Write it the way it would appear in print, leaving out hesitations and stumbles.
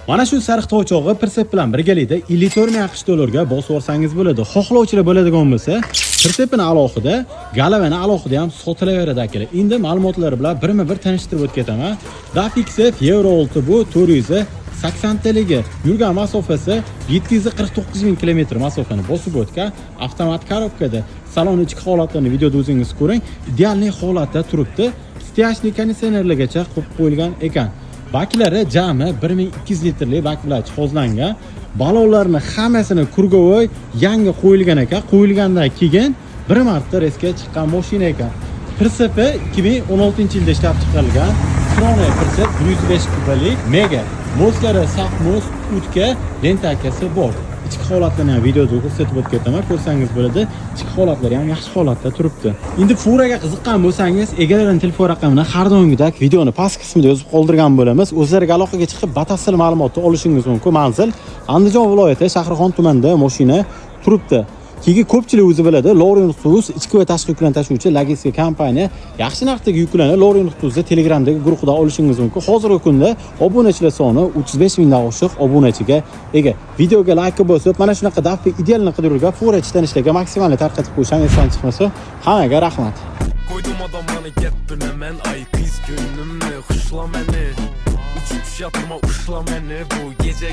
Mana shu sariq tovuqchog'i прицеп bilan birgalikda 54 ming AQSh dollarga bosib olsangiz bo'ladi. Xohlovchilar bo'ladigan bo'lsa, прицеп ini alohida, голова ni alohida ham sotilaveradi, akalar. Endi ma'lumotlar bilan birma-bir tanishtirib o'tib ketaman. DAF XF Euro 6, bu 480 taligi, yurgan masofasi 749 ming kilometr masofani bosib o'tgan, avtomat коробка da. Salon ichki holatlarini videoda o'zingiz ko'ring. Идеальный holatda turibdi. Стоячий konditsionerlargacha qo'yib qo'yilgan ekan. Baklari jami 1200 litrli bak bilan jihozlangan. Balonlarni hammasini круговой yangi qo'yilgan ekan. Qo'yilgandan keyin bir marta рейс ga chiqqan mashina ekan. Прицеп i 2016 yilda ishlab chiqarilgan. Krone прицеп, 105 kubalik Mega. Мост lari saf мост, утка, лента si bor. Ichki holatini ham videoda ko'rsatib o'tib ketaman, ko'rsangiz bo'ladi. Ichki holatlari ham yaxshi holatda turibdi. Endi фура ga qiziqqan bo'lsangiz, egalarining telefon raqamini har doimgidek videoni past qismida yozib qoldirgan bo'lamiz. O'zlariga aloqaga chiqib, batafsil ma'lumotni olishingiz mumkin. Manzil Andijon viloyati, Shahrixon tumanida mashina turibdi. Keyin ko'pchilik o'zi biladi, Lorin Tools ichki va tashqi yuklarni tashuvchi logistika kompaniya. Yaxshi narxdagi yuklarni Lorin Tools'da Telegramdagi guruhida olishingiz mumkin. Hozirgi kunda obunachilar soni 35 mingdan oshiq obunachiga ega. Videoga like bosib, mana shunaqa DAF idealni qidiruvga фура chi tanishlarga maksimal tarqatib qo'yish ham esdan chiqmasa. Hammaga rahmat. Koydum adamını gettirme. Ay kız, gönlümle xuşla məni. Uç uç yatırma, uşla məni. Bu gece